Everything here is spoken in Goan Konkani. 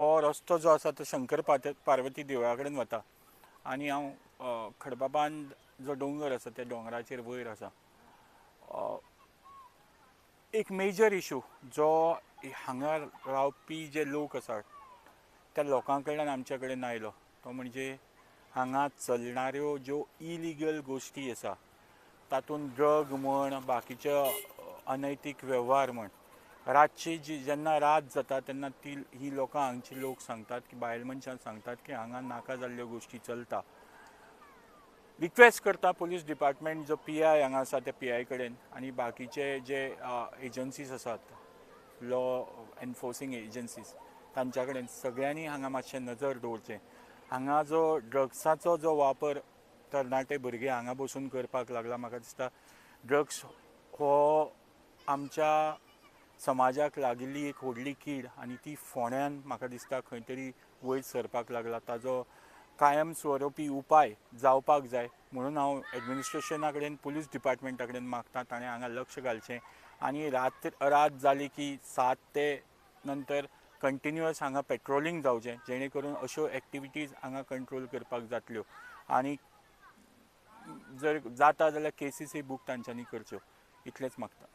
हो रस्तो जो आसा तो शंकर पार्वती देवळा कडेन वता आनी हांव खडपाबांद जो दोंगर आसा त्या दोंगराचेर वयर आसा. एक मेजर इशू जो हांगा रावपी जे लोक आसात त्या लोकां कडल्यान आमच्या कडेन आयलो तो म्हणजे हांगा चलणाऱ्यो ज्यो इलिगल गोश्टी आसा तातूंत ड्रग म्हण, बाकीचे अनैतीक वेव्हार म्हण, रातची जी जेन्ना रात जाता तेन्ना ती ही लोकां हांगची लोक सांगतात की बायल मनशां सांगतात की हांगा नाका जाल्ल्यो गोश्टी चलता. रिक्वेस्ट करता पुलीस डिपार्टमेंट जो पी I हांगा आसा त्या पी I कडेन आनी बाकीचे जे एजन्सीज आसात, लॉ एनफोर्सिंग एजन्सीज, तांच्या कडेन सगळ्यांनी हांगा मातशें नजर दवरचें. हांगा जो ड्रग्साचो जो वापर तरणाटे भुरगे हांगा बसून करपाक लागला, म्हाका दिसता ड्रग्स हो आमच्या समाजाक लागिल्ली एक व्हडली कीड आनी ती फोंड्यान म्हाका दिसता खंय तरी वयर सरपाक लागला. ताजो कायम स्वरुपी उपाय जावपाक जाय म्हणून हांव एडमिनिस्ट्रेशना कडेन, पुलीस डिपार्टमेंटा कडेन मागता ताणें हांगा लक्ष घालचें आनी रात जाली की 7 ते नंतर कंटिन्युअस हांगा पेट्रोलिंग जावचें, जेणे करून अश्यो एक्टिविटीज हांगा कंट्रोल करपाक जातल्यो आनी जर जाता जाल्यार केसीसय बूक तांच्यांनी करच्यो, इतलेंच मागता.